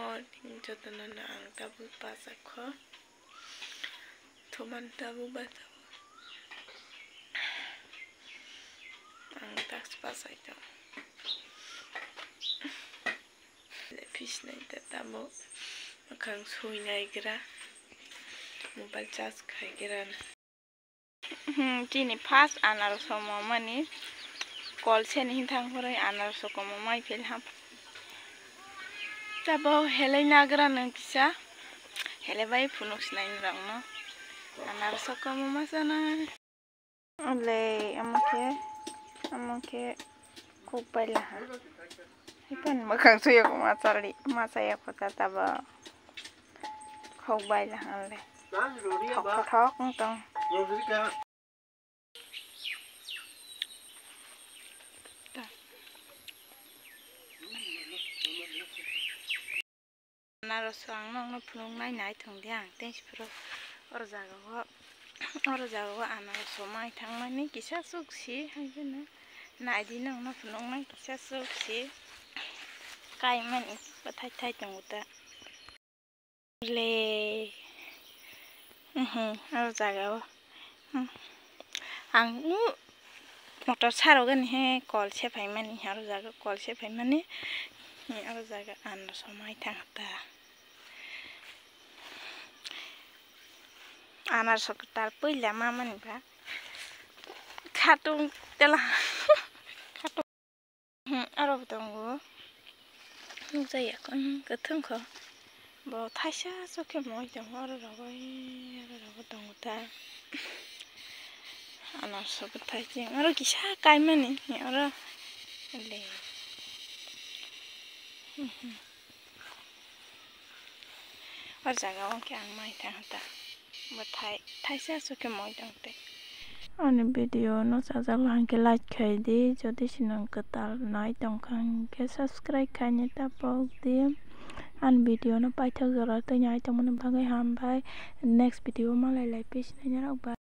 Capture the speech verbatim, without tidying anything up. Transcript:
Morning, jotono no ang tabuk bachakho. Thuman tabuk bachakho. Ang task bachai tong. Phisnai ta tamo. Makhang sui nai gra. Mobile charge khai gra. Hmm, chini first anaros o momani kol seni hinthang phurui anaros o komo mai phel ham. Tabo helai nagra nung kisa. Hele bai phunuk sinai rok no. Anaros o komo ma sana. Ole, amo khe, amo khe khuk bai laha. Ipan makhang suyo ko ma chali, ma saya ko ta tabo. Khuk bai laha le. Thok thok wng tong. Anaros ang nokno phunuknai nai thung di ang tei si phuru oro jaga o, oro jaga o anaros o mai thangmani kisa chuk si hai phano nai di nokno phunuknai kisa chuk si kaimani bwthai thai tongo ta. Le. Mhm, aro jaga o. Hmm. Ang u motor sarogani he kol se phaimani, aro jaga kol se phaimani. Hmm, aro jaga anaros o mai thang ta. Anaros o kwtal puila mamani ba. Khatung tela. Khatung. Hmm, aro bo tongo. Nukjaya, hmm, kwthwng kho. Bo thaisa chokhe moi tongo, aro rogo, aro rogo tongo ta. Anaros bo thaising, aro kisa kaimani, aro le. Hmm, hmm. O jaga o khe ang mai thang ta. Bwthai thaisa aswk khe moi tong tei. Ani video no chajak la hwnkhe like khai di, jodi se nwng kwtal nai tong kha hwnkhe subscribe khaina ta pok di. Ani video no paithak jora twi nai tongmani bagwi hambai. Next video malai lai phi sinai rok bai.